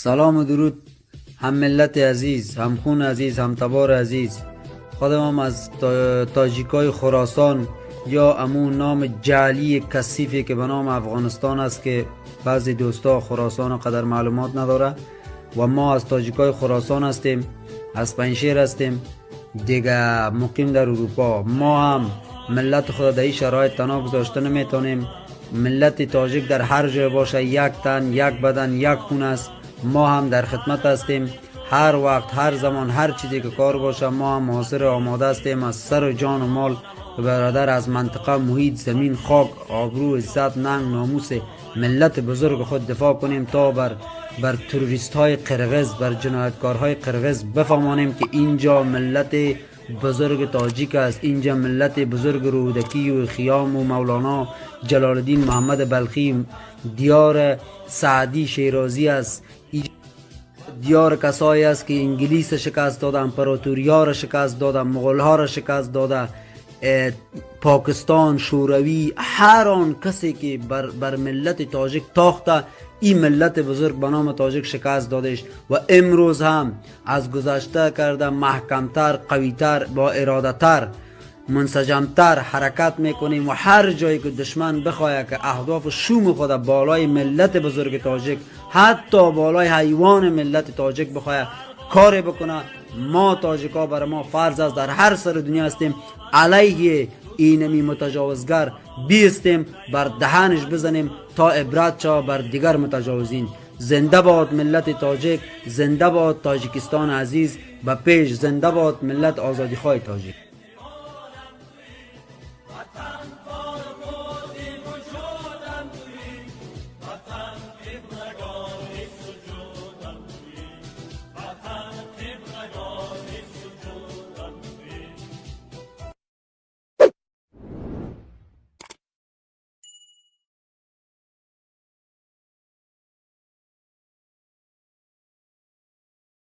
Салом ва дуруд, ҳам миллати азиз, ҳам хун азиз, ҳам табор азиз. Худам аз тоҷикای Хуросон ё аму номи ҷаълии касифе ки ба номи Афғонистон аст, ки баъзе дӯсто Хуросон қадар маълумот надора, ва мо аз тоҷикای Хуросон ҳастем, аз Панҷшер ҳастем, дига муқим дар Урупо. Мо ҳам миллати худа дар ин шароит танҳо гузошта наметавонем. Миллати тоҷик дар ҳар ҷой боша, як тан, як бадан, як хун аст. Мо ҳам дар хидмат ҳастем. Ҳар вақт, ҳар замон, ҳар чизе ки кор боша, мо ҳам ҳозир омода ҳастем аз сару ҷону мол бародар, аз минтақа, муҳит, замин, хок, обрӯ, иззат, нанг, номуси миллати бузурги худ дифоъ кунем, то бар террористҳои қирғиз, бар ҷинояткорҳои қирғиз бифаҳмонем, ки инҷо миллати бузурги тоҷик аст, инҷо миллати бузурги Рӯдакию Хиёму Мавлоно Ҷалолиддин Муҳаммад Балхӣ, диёр Саъдӣ Шерозӣ аст, диёр касое аст, ки Инглис шикаст дода, императориёро шикаст дода, муғулҳоро шикаст дода, Покистон, Шӯравӣ, ҳар он касе ки бар миллати тоҷик тохта, ин миллати бузург ба номи тоҷик шикаст додеш. Ва имрӯз ҳам аз гузашта карда маҳкамтар, қавитар, бо иродатар, мунсаҷамтар ҳаракат мекунем. Ва ҳар ҷое ки душман бихоҳад ки аҳдофи шуми худа болои миллати бузурги тоҷик, ҳатто болои ҳайвони миллати тоҷик бихоҳад коре бикунад, мо тоҷикҳо бар мо фарз аст, дар ҳар сари дунё ҳастем, алайҳи инами мутаҷовизгар биистем, бар даҳанш бизанем, то ибрат шавад бар дигар мутаҷовизин. Зинда бод миллати тоҷик, зинда бод Тоҷикистони азиз, ба пеш, зинда бод миллат озодихоҳи тоҷик.